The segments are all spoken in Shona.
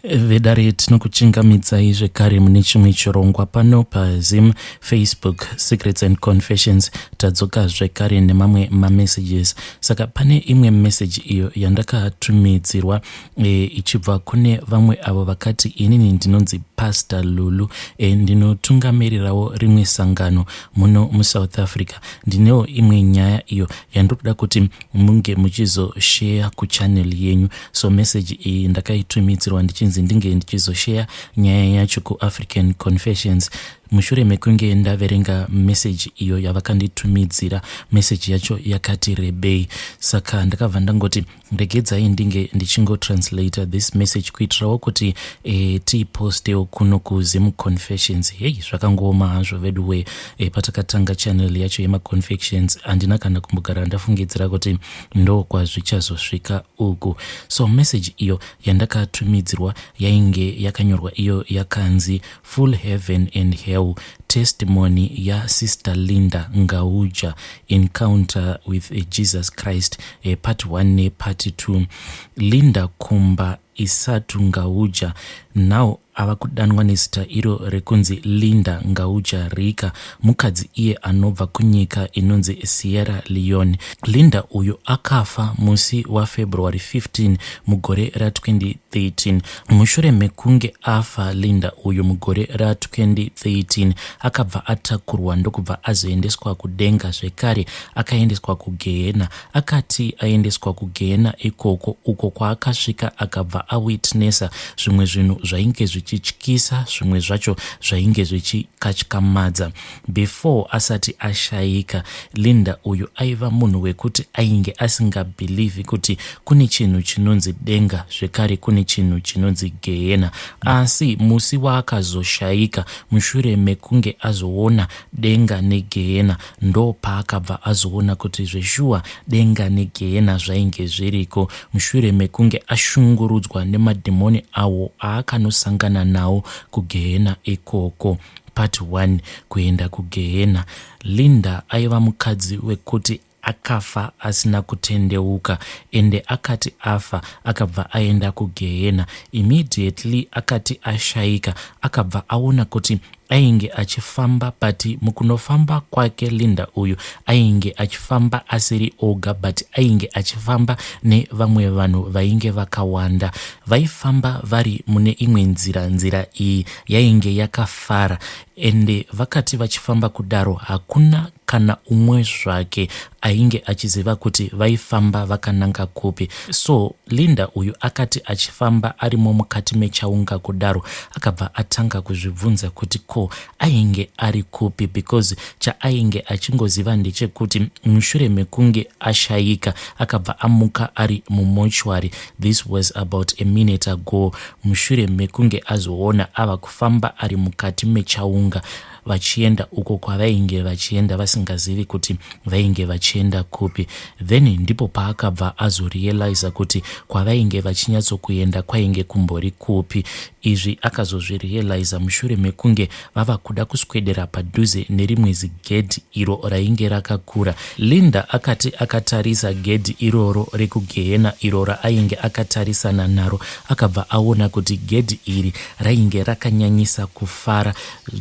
Vedare, tinokuchingamidzai zvekare mune chimwe chirongwa pano paZim Facebook Secrets and Confessions. Tadzoka zvekare nemamwe mamessages. Saka pane imwe message iyo yandakatumidzirwa ichibva kune vamwe avo vakati, "Inini ndinonzi Pastor Lulu, ndinotungamirirawo rimwe sangano muno muSouth Africa. Ndinewo imwe nyaya iyo yandiri kuda kuti munge muchizosheya kuchannel yenyu." So message iyi ndakaitumidzirwa ndichinzi ndinge ndichizosheya nyaya yacho kuAfrican Confessions. Mushure mekunge ndaverenga meseji iyo yavakanditumidzira, meseji yacho yakati rebei, saka ndakabva ndangoti regedzai ndinge ndichingotranslata this message kuitirawo kuti tiipostewo kuno kuZim Confessions. Hei, zvakangooma hazvo vedu we. Patakatanga channel yacho yemaconfessions, handina kana kumbogara ndafungidzira kuti ndo kwazvichazosvika uku. So message iyo yandakatumidzirwa yainge yakanyorwa iyo yakanzi "Full Heaven and Hell Testimony yaSister Linda Ngauja, Encounter with Jesus Christ, part 1 nepart 2." Linda Kumba Isatu Ngauja, now ava kudanwa nezita iro rekunzi Linda Ngauja Rika, mukadzi iye anobva kunyika inonzi Sierra Leone. Linda uyu akafa musi waFebruary 15 mugore ra2013. Mushure mekunge afa Linda uyu mugore ra2013, akabva atakurwa ndokubva azoendeswa kudenga, zvekare akaendeswa kugehena. Akati aendeswa kugehena ikoko, uko kwaakasvika akabva awitnessa zvimwe zvinhu zvainge zvichityisa, zvimwe zvacho zvainge zvichikatyamadza. Before asati ashayika, Linda uyu aiva munhu wekuti ainge asingabhilivhi kuti kune chinhu chinonzi denga, zvekare kune chinhu chinonzi gehena. Asi musi waakazoshayika, mushure mekunge azoona denga negehena, ndo paakabva azoona kuti zveshuwa denga negehena zvainge zviriko, mushure mekunge ashungurudzwa nemadhimoni awo aakanosangana nawo kugehena ikoko. Part 1, kuenda kugehena. Linda aiva mukadzi wekuti akafa asina kutendeuka, ende akati afa akabva aenda kugehena immediately. Akati ashayika, akabva aona kuti ainge achifamba, but mukunofamba kwake Linda uyu ainge achifamba asiri oga, but ainge achifamba nevamwe vanhu vainge vakawanda. Vaifamba vari mune imwe nzira. Nzira iyi yainge yakafara, ende vakati vachifamba kudaro, hakuna kana umwe zvake ainge achiziva kuti vaifamba vakananga kupi. So Linda uyu akati achifamba arimo mukati mechaunga kudaro, akabva atanga kuzvibvunza kuti ko ainge ari kupi, because chaainge achingoziva ndechekuti mushure mekunge ashayika akabva amuka ari mumochwari. This was about a minute ago. Mushure mekunge azoona ava kufamba ari mukati mechaunga vachienda uko kwavainge vachienda, vasingazivi kuti vainge vachienda kupi, then ndipo paakabva azorealiza kuti kwavainge vachinyatsokuenda kwainge kumbori kupi. Izvi akazozvirealiza mushure mekunge vava kuda kuswedera padhuze nerimwe zigedhi iro rainge rakakura. Linda akati akatarisa gedhi iroro rekugehena iro raainge akatarisana naro, akabva aona kuti gedhi iri rainge rakanyanyisa kufara.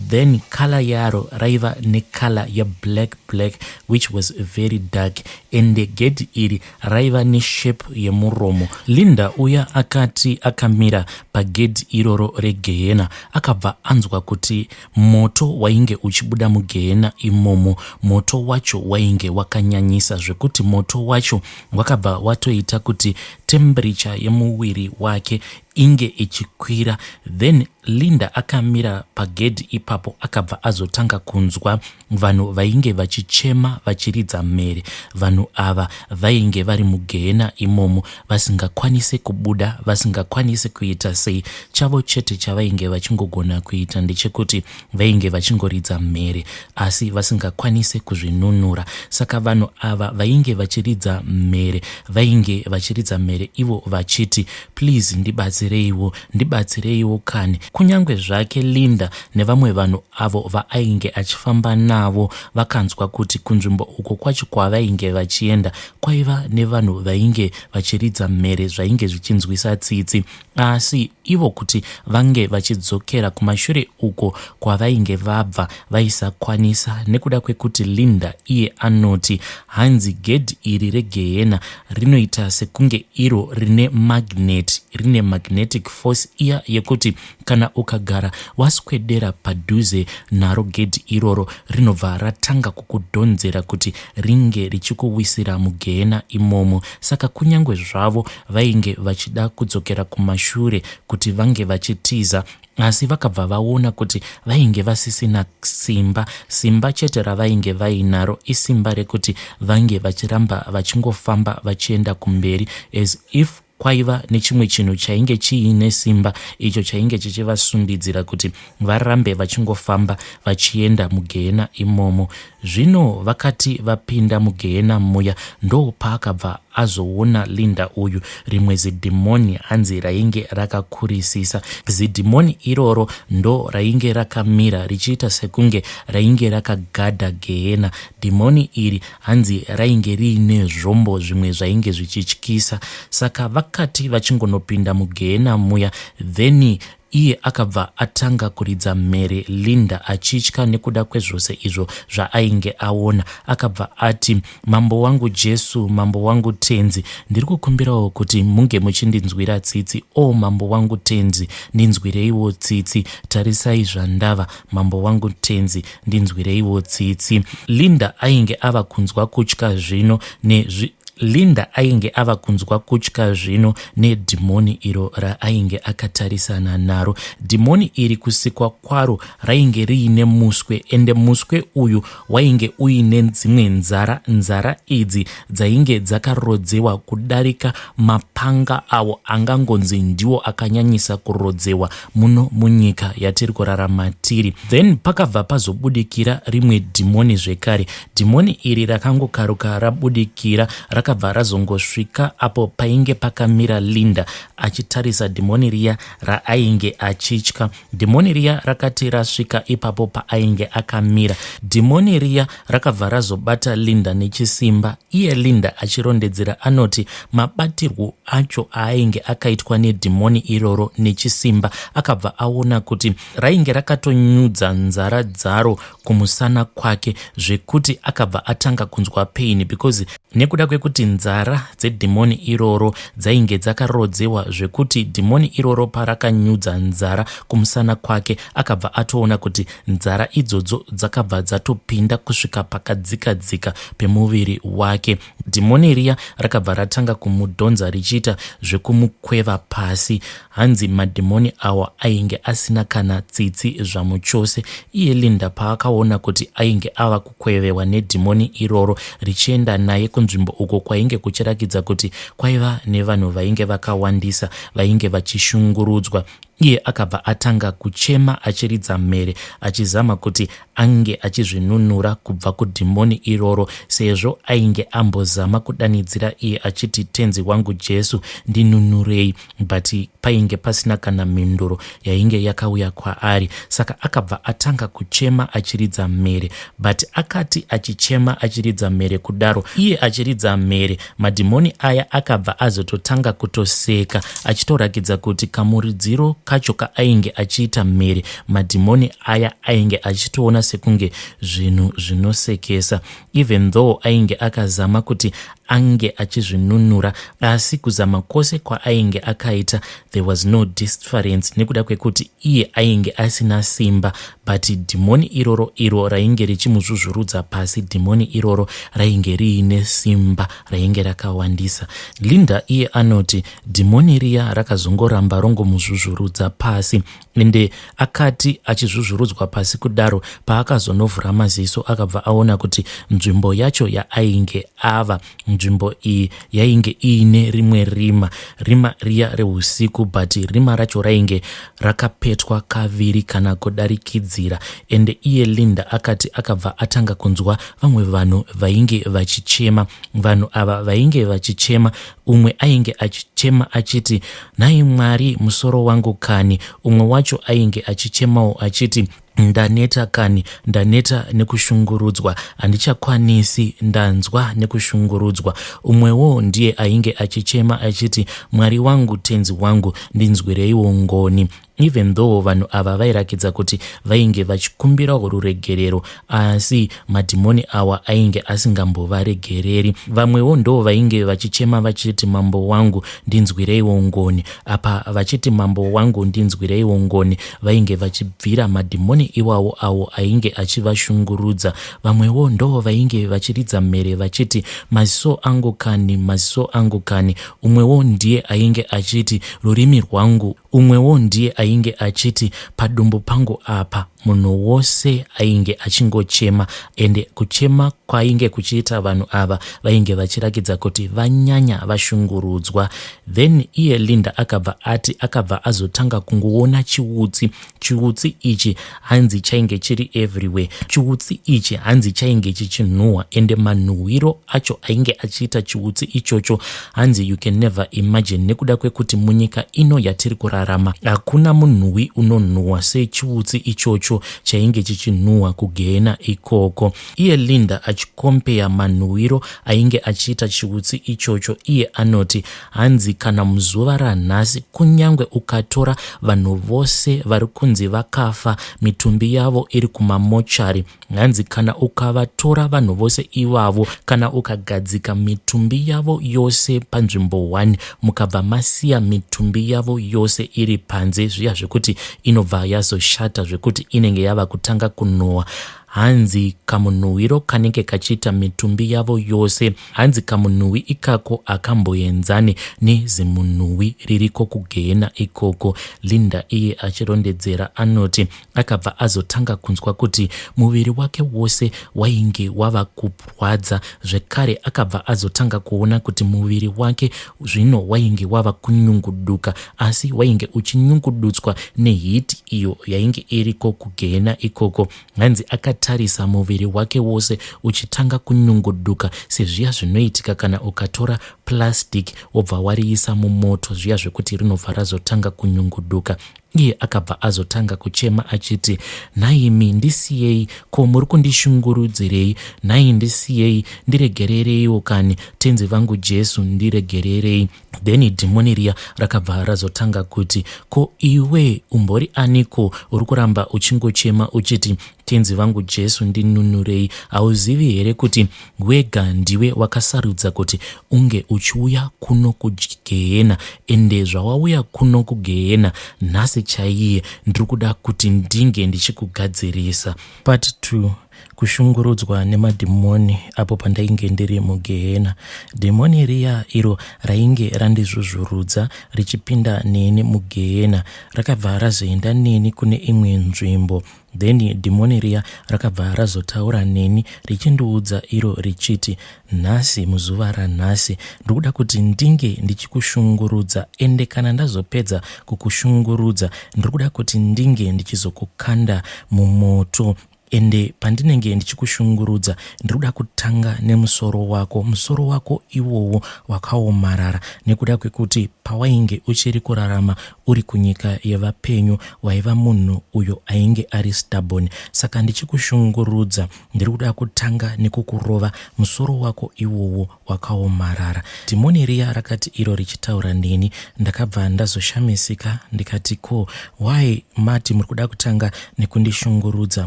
Then colour yaro raiva necolour yeblack black, which was very dark, ende gedhi iri raiva neshape yemuromo. Linda uya akati akamira pagedhi iroro regehena, akabva anzwa kuti moto wainge uchibuda mugehena imomo. Moto wacho wainge wakanyanyisa zvekuti moto wacho wakabva watoita kuti temperature yemuviri wake inge ichikwira. Then Linda akamira pagedhi ipapo akabva azotanga kunzwa vanhu vainge vachichema, vachiridza mhere. Vanhu ava vainge vari mugehena imomo, vasingakwanisi kubuda, vasingakwanisi kuita sei. Chavo chete chavainge vachingogona kuita ndechekuti vainge vachingoridza mhere, asi vasingakwanisi kuzvinunura. Saka vanhu ava vainge vachiridza mhere, vainge vachiridza mhere ivo vachiti, "Please, ndibatsirei." Ndibatsireiwo, ndibatsireiwo kani. Kunyange zvake Linda nevamwe vanhu avo vaainge achifamba navo vakanzwa kuti kunzvimbo uko kwacho kwavainge vachienda kwaiva nevanhu vainge vachiridza mhere zvainge zvichinzwisa tsitsi, asi ivo kuti vange vachidzokera kumashure uko kwavainge vabva vaisakwanisa nekuda kwekuti Linda iye anoti hanzi gedhi iri regehena rinoita sekunge iro rine magnet, rine magnetic force iya yekuti kana ukagara waswedera padhuze naro gedhi iroro rinobva ratanga kukudhonzera kuti ringe richikuwisira mugehena imomo. Saka kunyange zvavo vainge vachida kudzokera kumashure kuti vange vachitiza, asi vakabva vaona kuti vainge vasisina simba. Simba chete ravainge vainaro isimba rekuti vange vachiramba vachingofamba vachienda kumberi, as if kwaiva nechimwe chinhu chainge chiine simba icho chainge chichivasundidzira kuti varambe vachingofamba vachienda mugehena imomo. Zvino vakati vapinda mugehena muya, ndopaakabva azoona Linda uyu rimwe zidhimoni hanzi rainge rakakurisisa. Zidhimoni iroro ndo rainge rakamira richiita sekunge rainge rakagadha gehena. Dhimoni iri hanzi rainge riine zvombo zvimwe zvainge zvichityisa. Saka vakati vachingonopinda mugehena muya, then iye akabva atanga kuridza mhere Linda achitya nekuda kwezvose izvo zvaainge aona. Akabva ati, Mambo wangu Jesu, Mambo wangu Tenzi, ndiri kukumbirawo kuti munge muchindinzwira tsitsi. O Mambo wangu Tenzi, ndinzwireiwo tsitsi. Tarisai zvandava, Mambo wangu Tenzi, ndinzwireiwo tsitsi. Linda ainge ava kunzwa kutya zvino nezvi Linda ainge ava kunzwa kutya zvino nedhimoni iro raainge akatarisana naro. Dhimoni iri kusikwa kwaro rainge riine muswe, ende muswe uyu wainge uine dzimwe nzara. Nzara idzi dzainge dzakarodzewa kudarika mapanga awo angangonzi ndiwo akanyanyisa kurodzewa muno munyika yatiri kurarama tiri. Then pakabva pazobudikira rimwe dhimoni zvekare. Dhimoni iri rakangokaruka rabudikira rakabva razongosvika apo painge pakamira Linda achitarisa dhimoni riya raainge achitya. Dhimoni riya rakati rasvika ipapo paainge akamira, dhimoni riya rakabva razobata Linda nechisimba. Iye Linda achirondedzera anoti mabatirwo acho aainge akaitwa nedhimoni iroro nechisimba, akabva aona kuti rainge rakatonyudza nzara dzaro kumusana kwake zvekuti akabva atanga kunzwa pain because nekuda kwekuti nzara dzedhimoni iroro dzainge dzakarodzewa zvekuti dhimoni iroro parakanyudza nzara kumusana kwake akabva atoona kuti nzara idzodzo dzakabva dzatopinda kusvika pakadzika-dzika pemuviri wake. Dhimoni riya rakabva ratanga kumudhonza richiita zvekumukweva pasi. Hanzi madhimoni awa ainge asina kana tsitsi zvamuchose. Iye Linda paakaona kuti ainge ava kukwevewa nedhimoni iroro richienda naye kunzvimbo uko kwainge kuchirakidza kuti kwaiva nevanhu vainge vakawandisa vainge vachishungurudzwa, iye akabva atanga kuchema achiridza mhere achizama kuti ange achizvinunura kubva kudhimoni iroro sezvo ainge ambozama kudanidzira iye achiti, Tenzi wangu Jesu, ndinunurei, but painge pasina kana mhinduro yainge yakauya kwaari. Saka akabva atanga kuchema achiridza mhere, but akati achichema achiridza mhere kudaro, iye achiridza mhere, madhimoni aya akabva azototanga kutoseka achitorakidza kuti kamuridziro kacho kaainge achiita mhere, madhimoni aya ainge achitoona sekunge zvinhu zvinosekesa, even though ainge akazama kuti ange achizvinunura, asi kuzama kwose kwaainge akaita there was no difference nekuda kwekuti iye ainge asina simba, but dhimoni iroro iro rainge richimuzvuzvurudza pasi, dhimoni iroro rainge riine simba rainge rakawandisa. Linda iye anoti dhimoni riya rakazongoramba rongomuzvuzvurudza pasi, ende akati achizvuzvurudzwa pasi kudaro, paakazonovhura maziso akabva aona kuti nzvimbo yacho yaainge ava, nzvimbo iyi yainge iine rimwe rima, rima riya reusiku, but rima racho rainge rakapetwa kaviri kana kudarikidzira. Ende iye Linda akati akabva atanga kunzwa vamwe vanhu vainge vachichema. Vanhu ava vainge vachichema, umwe ainge achi achichema achiti, Nhai Mwari, musoro wangu kani. Umwe wacho ainge achichemawo achiti, Ndaneta kani, ndaneta nekushungurudzwa, handichakwanisi, ndanzwa nekushungurudzwa. Umwewo ndiye ainge achichema achiti, Mwari wangu, tenzi wangu, ndinzwireiwo ngoni. Even though vanhu ava vairakidza kuti vainge vachikumbirawo ruregerero, asi madhimoni awa ainge asingambovaregereri. Vamwewo ndo vainge vachichema vachiti, Mambo wangu, ndinzwireiwo ngoni. Apa vachiti, Mambo wangu, ndinzwireiwo ngoni, vainge vachibvira madhimoni iwawo awo ainge achivashungurudza. Vamwewo ndo vainge vachiridza mhere vachiti, Maziso angu kani, maziso angu kani. Umwewo ndiye ainge achiti, Rurimi rwangu. Umwewo ndiye ainge achiti, Padumbu pangu apa. Munhu wose ainge achingochema, ende kuchema kwainge kuchiita vanhu ava vainge vachirakidza kuti vanyanya vashungurudzwa. Then iye Linda akabva ati akabva azotanga kungoona chiutsi. Chiutsi ichi hanzi chainge chiri everywhere. Chiutsi ichi hanzi chainge chichinhuhwa, ende manhuhwiro acho ainge achiita chiutsi ichocho hanzi you can never imagine, nekuda kwekuti munyika ino yatiri kurarama hakuna munhuhwi unonhuhwa sechiutsi ichocho chainge chichinhuhwa kugehena ikoko. Iye Linda achikompeya manhuhwiro ainge achiita chiutsi ichocho, iye anoti hanzi kana muzuva ranhasi kunyange ukatora vanhu vose vari kunzi vakafa, mitumbi yavo iri kumamochari, hanzi kana ukavatora vanhu vose ivavo, kana ukagadzika mitumbi yavo yose panzvimbo 1, mukabva masiya mitumbi yavo yose iri panze, zviya zvekuti inobva yazoshata zvekuti inenge yava kutanga kunhuhwa, hanzi kamunhuhwiro kanenge kachiita mitumbi yavo yose, hanzi kamunhuhwi ikako akamboenzane nezimunhuhwi ririko kugehena ikoko. Linda iye achirondedzera anoti akabva azotanga kunzwa kuti muviri wake wose wainge wava kurwadza. Zvekare akabva azotanga kuona kuti muviri wake zvino wainge wava kunyunguduka, asi wainge uchinyungudutswa nehiti iyo yainge iriko kugehena ikoko. Hanzi akatarisa muviri wake wose uchitanga kunyunguduka sezviya zvinoitika kana ukatora plastic wobva wariisa mumoto, zviya zvekuti rinobva razotanga kunyunguduka. Iye akabva azotanga kuchema achiti, Nhaimi, ndisiyei, ko muri kundishungurudzirei? Nhai, ndisiyei, ndiregerereiwo kani, tenzi vangu Jesu, ndiregererei. Then dhimoni riya rakabva razotanga kuti, Ko iwe umbori aniko uri kuramba uchingochema uchiti, Tenzi vangu Jesu, ndinunurei? Hauzivi here kuti wega ndiwe wakasarudza kuti unge uchiuya kuno kugehena? Ende zvawauya kuno kugehena nhasi chaiye, ndiri kuda kuti ndinge ndichikugadzirisa. Part 2. Kushungurudzwa nemadhimoni apo pandainge ndiri mugehena. Dhimoni riya iro rainge randizvuzvurudza richipinda neni mugehena rakabva razoenda neni kune imwe nzvimbo. Then dhimoni riya rakabva razotaura neni richindiudza iro richiti, Nhasi, muzuva ranhasi, ndiri kuda kuti ndinge ndichikushungurudza, ende kana ndazopedza kukushungurudza ndiri kuda kuti ndinge ndichizokukanda mumoto. Ende pandinenge ndichikushungurudza ndiri kuda kutanga nemusoro wako, musoro wako iwowo wakaomarara nekuda kwekuti pawainge uchiri kurarama uri kunyika yevapenyu waiva munhu uyo ainge ari stubborn. Saka ndichikushungurudza ndiri kuda kutanga nekukurova musoro wako iwowo wakaomarara. Dhimoni riya rakati iro richitaura neni, ndakabva ndazoshamisika ndikati, Ko why mati muri kuda kutanga nekundishungurudza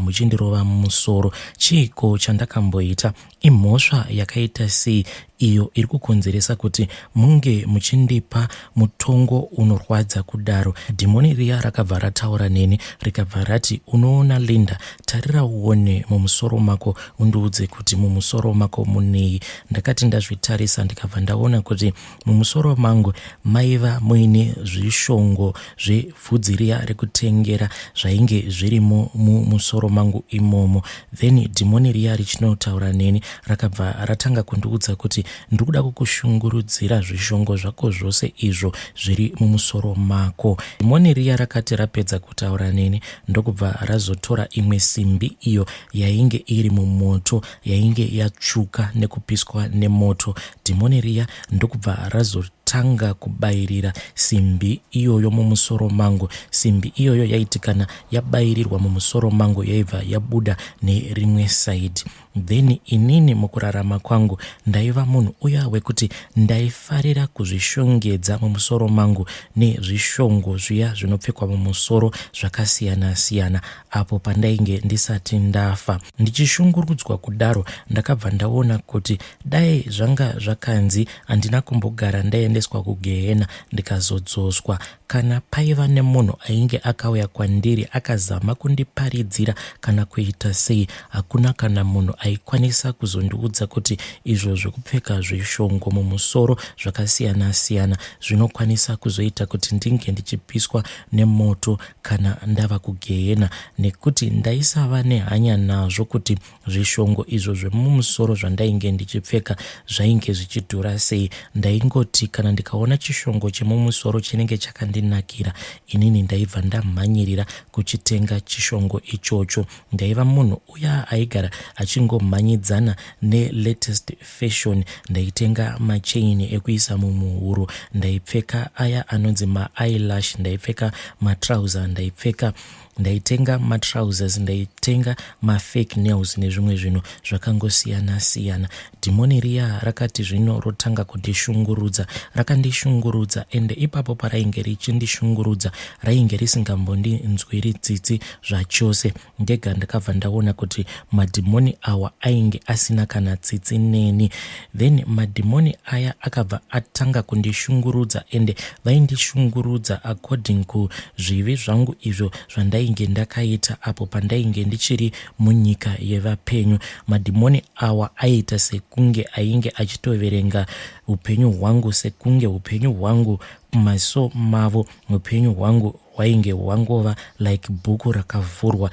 muchindirova mumusoro? Chiiko chandakamboita? Imhosva yakaita sei iyo iri kukonzeresa kuti munge muchindipa mutongo unorwadza kudaro? Dhimoni riya rakabva rataura neni rikabva rati, Unoona Linda, tarira uone mumusoro mako undiudze kuti mumusoro mako munei. Ndakati ndazvitarisa ndikabva ndaona kuti mumusoro mangu maiva muine zvishongo zvevhudzi riya rekutengera zvainge zvirimo mumusoro mangu imomo. Then dhimoni riya richinotaura neni rakabva ratanga kundiudza kuti, Ndiri kuda kukushungurudzira zvishongo zvako zvose izvo zviri mumusoro mako. Dhimoni riya rakati rapedza kutaura neni ndokubva razotora imwe simbi iyo yainge iri mumoto, yainge yatsvuka nekupiswa nemoto. Dhimoni riya ndokubva razotanga Ndokutanga kubairira simbi iyoyo mumusoro mangu. Simbi iyoyo yaiti kana yabairirwa mumusoro mangu yaibva yabuda nerimwe saidi. Then inini mukurarama kwangu ndaiva munhu uya wekuti ndaifarira kuzvishongedza mumusoro mangu nezvishongo zviya zvinopfekwa mumusoro zvakasiyana siyana apo pandainge ndisati ndafa. Ndichishungurudzwa kudaro ndakabva ndaona kuti dai zvanga zvakanzi handina kumbogara ndaendeswa kugehena ndikazodzoswa. Kana paiva nemunhu ainge akauya kwandiri akazama kundiparidzira kana kuita sei, hakuna kana munhu aikwanisa kuzondiudza kuti izvo zvekupfeka zvishongo mumusoro zvakasiyana-siyana zvinokwanisa kuzoita kuti ndinge ndichipiswa nemoto kana ndava kugehena, nekuti ndaisava nehanya nazvo kuti Zvishongo izvo zvemumusoro zvandainge ndichipfeka zvainge zvichidhura sei. Ndaingoti kana ndikaona chishongo chemumusoro chinenge chakandinakira, inini ndaibva ndamhanyirira kuchitenga chishongo ichocho. Ndaiva munhu uya aigara achingomhanyidzana nelatest fashion. Ndaitenga machain ekuisa mumuhuro, ndaipfeka aya anonzi maeyelash, ndaipfeka matrouser, ndaipfeka Ndaitenga matrousers, ndaitenga mafake nails nezvimwe zvinhu zvakangosiyana siyana. Dhimoni riya rakati zvino rotanga kundishungurudza. Rakandishungurudza ende ipapo parainge richindishungurudza rainge risingambondinzwiri tsitsi zvachose. Ndega ndakabva ndaona kuti madhimoni awa ainge asina kana tsitsi neni. Then madhimoni aya akabva atanga kundishungurudza ende vaindishungurudza according kuzvivi zvangu izvo zvandainge ndakaita apo pandainge ndichiri munyika yevapenyu. Madhimoni awa aiita sekunge ainge achitoverenga upenyu hwangu sekunge upenyu hwangu kumaso mavo upenyu hwangu hwainge hwangova like bhuku rakavhurwa.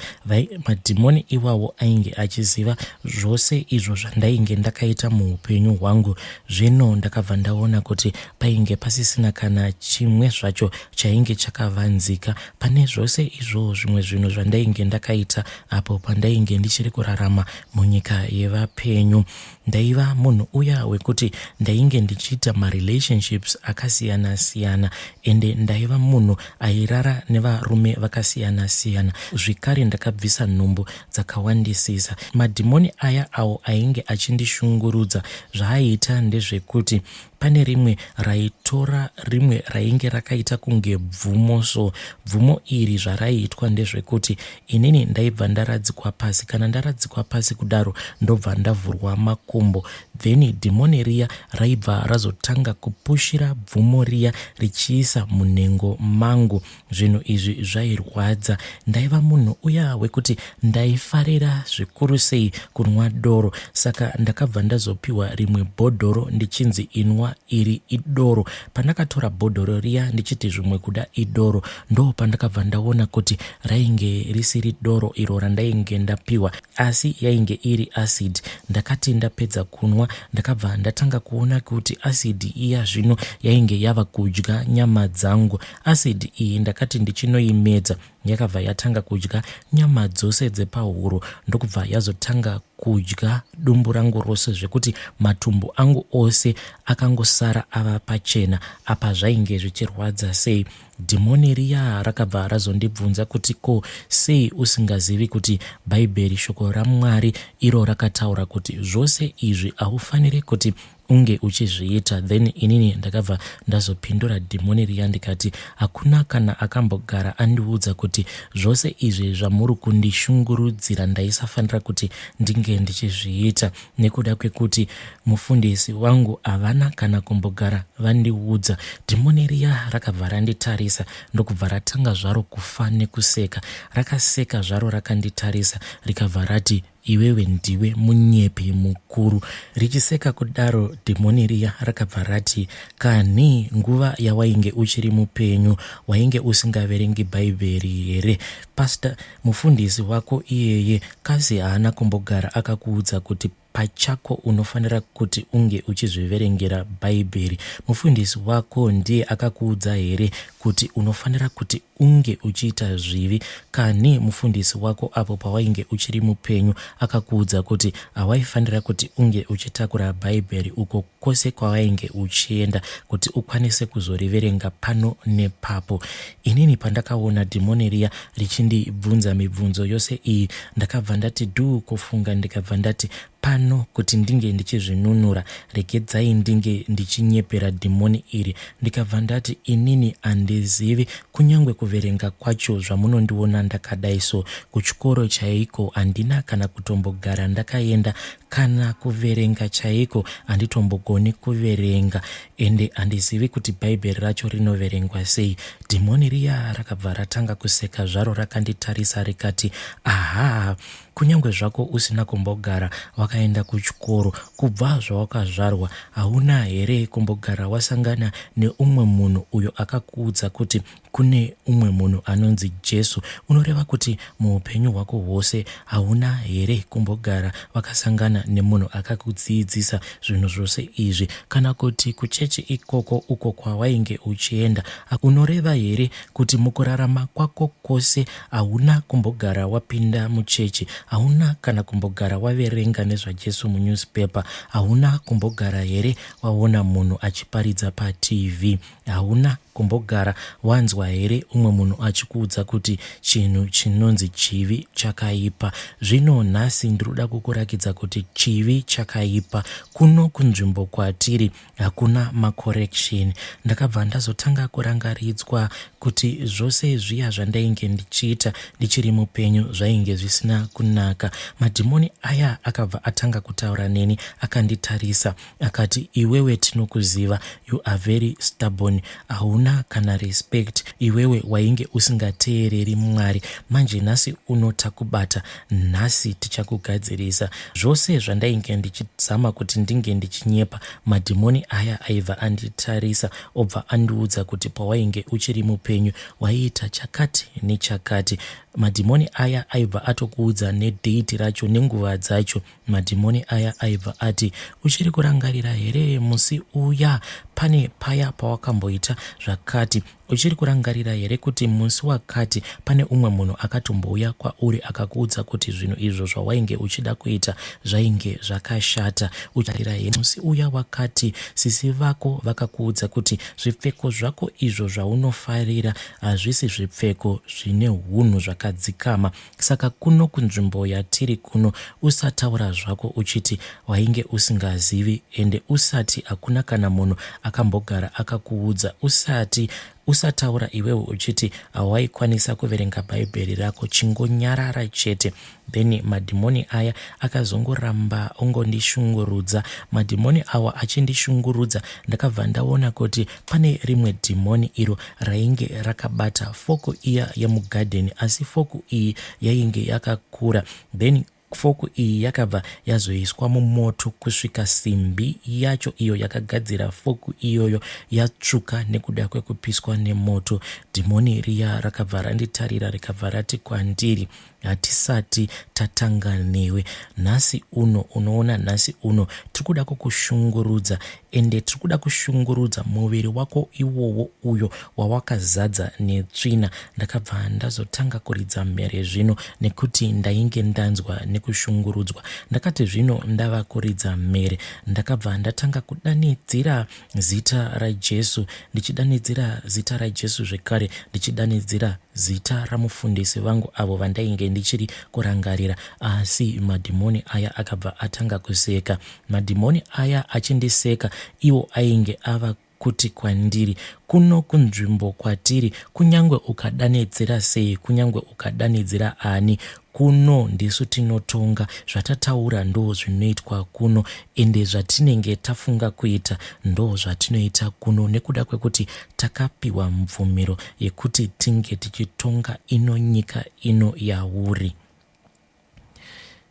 Madhimoni iwawo ainge achiziva zvose izvo zvandainge ndakaita muupenyu hwangu. Zvino ndakabva ndaona kuti painge pasisina kana chimwe zvacho chainge chakavanzika pane zvose izvo zvimwe zvinhu zvandainge ndakaita apo pandainge ndichiri kurarama munyika yevapenyu. Ndaiva munhu uya wekuti ndainge ndichiita marelationships akasiyana siyana ende ndaiva munhu airara nevarume vakasiyana siyana. Zvekare ndakabvisa nhumbu dzakawandisisa. Madhimoni aya awo ainge achindishungurudza zvaaiita ndezvekuti Pane rimwe raitora rimwe rainge rakaita kunge bvumo so. Bvumo iri zvaraiitwa ndezvekuti inini ndaibva ndaradzikwa pasi. Kana ndaradzikwa pasi kudaro ndobva ndavhurwa makumbo. Then dhimoni riya raibva razotanga kupushira bvumo riya richiisa munhengo mangu. Zvinhu izvi zvairwadza. Ndaiva munhu uya wekuti ndaifarira zvikuru sei kunwa doro saka ndakabva ndazopiwa rimwe bhodhoro ndichinzi inwa iri idoro. Pandakatora bhodhoro riya ndichiti zvimwe kuda idoro ndo pandakabva ndaona kuti rainge risiri doro iro randainge ndapiwa asi yainge iri acid. Ndakati ndapedza kunwa ndakabva ndatanga kuona kuti acid iya zvino yainge yava kudya nyama dzangu. Acid iyi ndakati ndichinoimedza yakabva yatanga kudya nyama dzose dzepahuro ndokubva yazotanga kudya dumbu rangu rose zvekuti matumbu angu ose akangosara ava pachena. Apa zvainge zvichirwadza sei. Dhimoni riya rakabva razondibvunza kuti ko sei usingazivi kuti Bhaibheri shoko raMwari iro rakataura kuti zvose izvi haufanire kuti unge uchizviita. Then inini ndakabva ndazopindura dhimoni riya ndikati hakuna kana akambogara andiudza kuti zvose izvi zvamuri kundishungurudzira ndaisafanira kuti ndinge ndichizviita nekuda kwekuti mufundisi wangu havana kana kumbogara vandiudza. Dhimoni riya rakabva randitarisa ndokubva ratanga zvaro kufa nekuseka. Rakaseka zvaro rakanditarisa rikabva rati Iwewe ndiwe munyepi mukuru. Richiseka kudaro dhimoni riya rakabva rati, Kanhi nguva yawainge uchiri mupenyu wainge usingaverengi Bhaibheri here? Pastor, mufundisi wako iyeye kasi haana kumbogara akakuudza kuti. Pachako unofanira kuti unge uchizviverengera Bhaibheri. Mufundisi wako ndiye akakuudza here kuti unofanira kuti unge uchiita zvivi? Kani mufundisi wako apo pawainge uchiri mupenyu akakuudza kuti hawaifanira kuti unge uchitakura Bhaibheri uko kwose kwawainge uchienda kuti ukwanise kuzoriverenga pano nepapo? Inini pandakaona dhimoni riya richindibvunza mibvunzo yose iyi, ndakabva ndati dhuu kufunga ndikabva ndati pano kuti ndinge ndichizvinunura, regedzai ndinge ndichinyepera dhimoni iri. Ndikabva ndati inini handizivi kunyange kuverenga kwacho zvamunondiona ndakadai so. Kuchikoro chaiko handina kana kutombogara ndakaenda Kana kuverenga chaiko handitombogoni kuverenga ende handizivi kuti bhaibheri racho rinoverengwa sei. Dhimoni riya rakabva ratanga kuseka zvaro rakanditarisa rikati, Ahaa, kunyange zvako usina kumbogara wakaenda kuchikoro kubva zvawakazvarwa, hauna here kumbogara wasangana neumwe munhu uyo akakuudza kuti Kune umwe munhu anonzi Jesu. Unoreva kuti muupenyu hwako hwose hauna here kumbogara wakasangana nemunhu akakudziidzisa zvinhu zvose izvi? Kana kuti kuchechi ikoko uko kwawainge uchienda? Unoreva here kuti mukurarama kwako kwose hauna kumbogara wapinda muchechi? Hauna kana kumbogara waverenga nezvaJesu munewspaper? Hauna kumbogara here waona munhu achiparidza paTV? Hauna kumbogara wanzwa here umwe munhu achikuudza kuti chinhu chinonzi chivi chakaipa? Zvino nhasi ndinoda kukurakidza kuti chivi chakaipa. Kuno kunzvimbo kwatiri hakuna macorrection. Ndakabva ndazotanga kurangaridzwa kuti zvose zviya zvandainge ndichiita ndichiri mupenyu zvainge zvisina kunaka. Madhimoni aya akabva atanga kutaura neni akanditarisa. Akati iwewe tinokuziva you are very stubborn hauna kana respect iwewe wainge usingateereri Mwari manje nhasi uno takubata nhasi tichakugadzirisa. Zvose zvandainge ndichizama kuti ndinge ndichinyepa madhimoni aya aibva anditarisa obva andiudza kuti pawainge uchiri mupenyu waiita chakati nechakati. Madhimoni aya aibva atokuudza nedate racho nenguva dzacho. Madhimoni aya aibva ati, Uchiri kurangarira here musi uya pane paya pawakamboita zvakati? Uchiri kurangarira here kuti musi wakati pane umwe munhu akatombouya kwauri akakuudza kuti zvinhu izvo zvawainge uchida kuita zvainge zvakashata? Ucharira here musi uya wakati sisi vako vakakuudza kuti zvipfeko zvako izvo zvaunofarira hazvisi zvipfeko zvine hunhu zvakadzikama? Saka kuno kunzvimbo yatiri kuno usataura zvako uchiti wainge usingazivi ende usati hakuna kana munhu akambogara akakuudza usati usataura iwewe uchiti hawaikwanisa kuverenga bhaibheri rako chingonyarara chete then madhimoni aya akazongoramba ongondishungurudza madhimoni awa achindishungurudza ndakabva ndaona kuti Pane rimwe dhimoni iro rainge rakabata foko iya yemugadheni asi foku iyi yainge yakakura then foku iyi yakabva yazoiswa mumoto kusvika simbi yacho iyo yakagadzira foku iyoyo yatsvuka nekuda kwekupiswa nemoto. Dhimoni riya rakabva randitarira rikabva rati kwandiri, Hatisati tatanga newe nhasi uno, unoona nhasi uno tiri kuda kukushungurudza ende tiri kuda kushungurudza muviri wako iwowo uyo wawakazadza netsvina. Ndakabva ndazotanga kuridza mhere zvino nekuti ndainge ndanzwa nekushungurudzwa. Ndakati zvino ndava kuridza mhere ndakabva ndatanga kudanidzira zita raJesu ndichidanidzira zita raJesu zvekare ndichidanidzira zita ramufundisi vangu avo vandainge ndichiri kurangarira asi madhimoni aya akabva atanga kuseka. Madhimoni aya achindiseka iwo ainge ava kuti kwandiri, Kuno kunzvimbo kwatiri kunyange ukadanidzira sei kunyange ukadanidzira ani kuno ndisu tinotonga zvatataura ndozvinoitwa kuno ende zvatinenge tafunga kuita ndozvatinoita kuno nekuda kwekuti takapiwa mvumiro yekuti tinge tichitonga ino nyika ino yauri.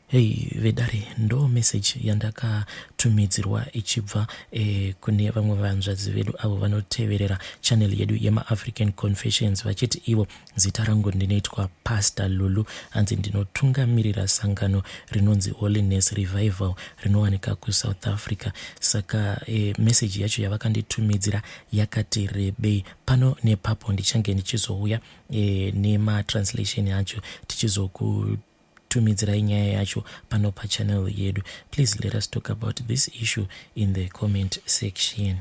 Hei vedare, ndo message yandakatumidzirwa ichibva kune vamwe vanzvadzi vedu avo vanoteverera channel yedu yemaAfrican Confessions, vachiti ivo zita rangu ndinoitwa Pastor Lulu, hanzi ndinotungamirira sangano rinonzi Holiness Revival rinowanika kuSouth Africa. Saka message yacho yavakanditumidzira yakati rebei. Pano nepapo ndichange ndichizouya nematranslation yacho, tichizoku tumidzirai nyaya yacho pano pachannel yedu. Please let us talk about this issue in the comment section.